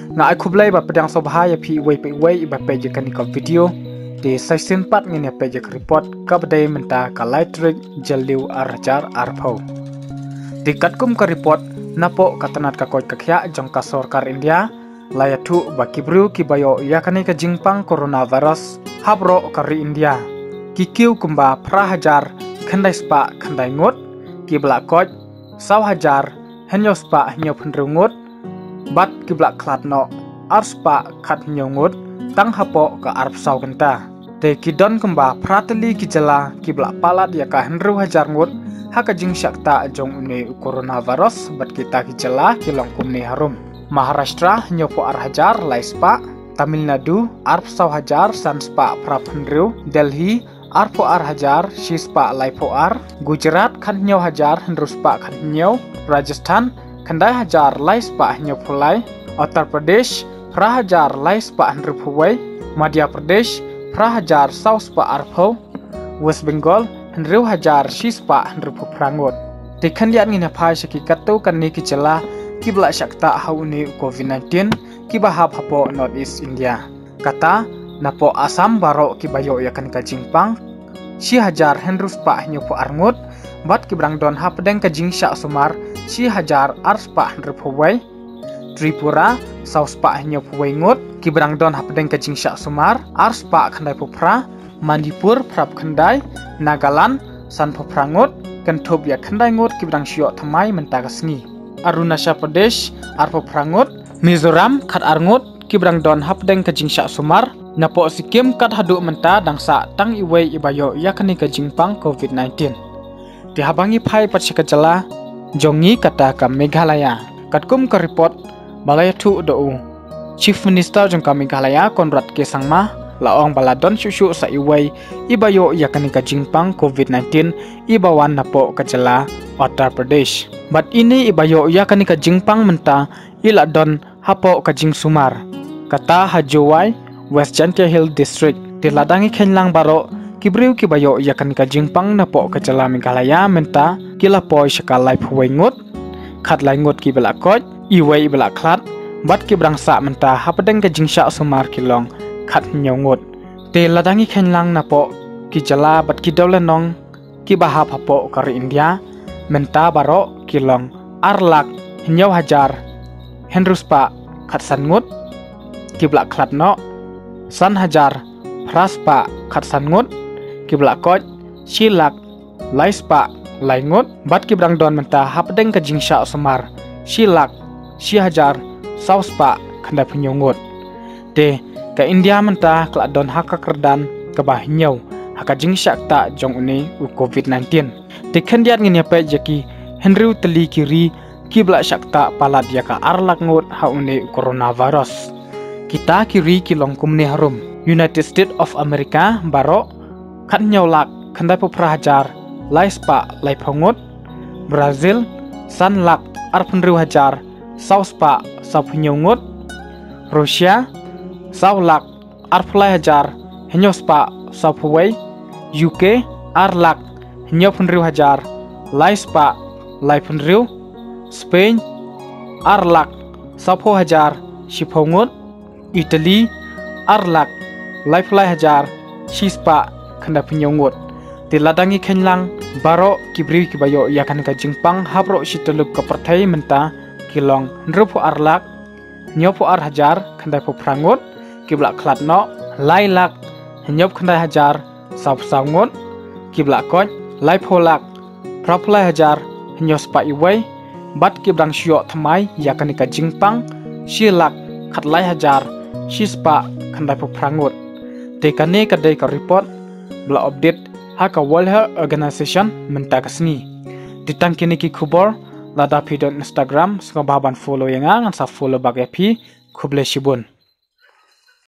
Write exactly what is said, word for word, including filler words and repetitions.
Nga ai khublei bad pdiang sngewbha ïa phi iwei pa iwei iba peit ïa kane ka video. Te sa shisien pat ngin ïa peit ïa ka report kaba dei mynta ka lai tarik Jylliew ar hajar arphew. Te katkum ka report, napoh ka tnat ka koit ka khiah jong ka sorkar India la ïathuh ba ki briew kiba ïoh ïa kane ka jingpang coronavirus ha baroh ka ri India ki kiew kumba phra hajar khyndai spah khyndai ngut, kiba la koit saw hajar hynñiew spah hynñiew phew hynriew ngut, bad kiba la khlad noh ar spah khat hynñiew ngut tang hapoh ka arphew saw kynta. Te ki don kumba phra tylli ki jylla kiba la palat ïa ka hynriew hajar ngut ha ka jingshah ktah jong une u coronavirus, bad kita ki jylla ki long kumne harum: Maharashtra hynñiew phew ar hajar lai spah, Tamil Nadu arphew saw hajar san spah phra phew hynriew, Delhi arphew ar hajar shi spah lai phew ar, Gujarat khat hynñiew hajar hynriew spah khat hynñiew, Rajasthan khyndai hajar lai spah hynñiew phew lai, Uttar Pradesh phra hajar lai spah hynriew phew wei, Madhya Pradesh phra hajar saw spah arphew, West Bengal hynriew hajar shi spah hynriew phew phra ngut. Te khyndiat ngin ïa phai sha ki katto katne ki jylla kiba la shah ktah ha une u covid nineteen kiba hap hapoh North East India. Kata, napoh Assam baroh kiba ïoh ïa kane ka jingpang shi hajar hynriew spah hynñiew phew ar ngut, bad kiba dang don hapdeng ka jingshah sumar shi hajar ar spah hynriew phew wei. Tripura saw spah hynñiew phew wei ngut kiba dang don hapdeng ka jingshah sumar, ar spah khyndai phew phra. Manipur phra phew khyndai, Nagaland san phew phra ngut, kynthup ïa khyndai ngut kiba dang shu ïoh thymmai mynta ka sngi. Arunachal Pradesh arphew phra ngut, Mizoram khat ar ngut kiba dang don hapdeng ka jingshah sumar, napoh Sikkim kat haduh mynta dang sah tang iwei iba ïoh ïa kane ka jingpang covid nineteen. Te haba ngi phai pat sha ka jylla jong ngi kata ka Meghalaya, katkum ka report ba la ïathuh da u Chief Minister jong ka Meghalaya, Conrad K Sangma, la ong ba la don shuh shuh sa iwei iba ïoh ïa kane ka jingpang covid nineteen iba wan napoh ka jylla Uttar Pradesh. Bad ine iba ïoh ïa kane ka jingpang mynta i la don hapoh ka jingsumar, kata ha Jowai, West Jaintia Hills District. Te lada ngi kheiñ lang baroh ki briew kiba ïoh ïa kane ka jingpang napoh ka jylla Meghalaya mynta ki la poi sha ka lai phew wei ngut, khat lai ngut kiba la koit, iwei iba la khlad, bad kiba dang sah mynta hapdeng ka jingshah sumar ki long khat hynñiew ngut. Te lada ngi kheiñ lang napoh ki jylla bad ki dewlynnong kiba hap hapoh ka ri India mynta baroh ki long ar lak hynñiew hajar hynriew spah khat san ngut, kiba la khlad noh san hajar phra spah khat san ngut, kiba la koit shi lak lai spah lai ngut, bad kiba dang don mynta hapdeng ka jingshah sumar shi lak shi hajar saw spah khyndai phew hynñiew ngut. Te ka India mynta ka la don ha ka kyrdan kaba hynñiew ha ka jingshah ktah jong une u covid nineteen. Te khyndiat ngin ïa peit ïa ki hynriew tylli ki ri kiba la shah ktah palat ïa ka ar lak ngut ha une u coronavirus. Kita ki ri ki long kumne harum: United States of America baroh khat hynñiew lak khyndai phew phra hajar lai spah lai phew ngut, Brazil san lak ar phew hynriew hajar saw spah saw phew hynñiew ngut, Russia saw lak ar phew lai hajar hynñiew spah saw phew wei, U K ar lak hynñiew phew hynriew hajar lai spah lai phew hynriew, Spain ar lak saw phew hajar shi phew ngut, Italy ar lak lai phew lai hajar shi spah khyndai phew hynñiew ngut. Te lada ngi kheiñ lang baroh ki briew kiba ïoh ïa kane ka jingpang ha baroh shi tyllup ka pyrthei mynta ki long hynriew phew ar lak hynñiew phew ar hajar khyndai phew phra ngut, kiba la khlad noh lai lak hynñiew phew khyndai hajar saw phew saw ngut, kiba la koit lai phew lak phra phew lai hajar hynñiew spah iwei, bad kiba dang shu ïoh thymmai ïa kane ka jingpang shi lak khat lai hajar shi spah khyndai phew phra ngut. Te kane ka dei ka report ba la update ha ka World Health Organization mynta ka sngi. Te tang kine ki khubor, lada phi don Instagram sngewbha ban follow ïa nga, ngan sa follow back ïa phi. Khublei shibun.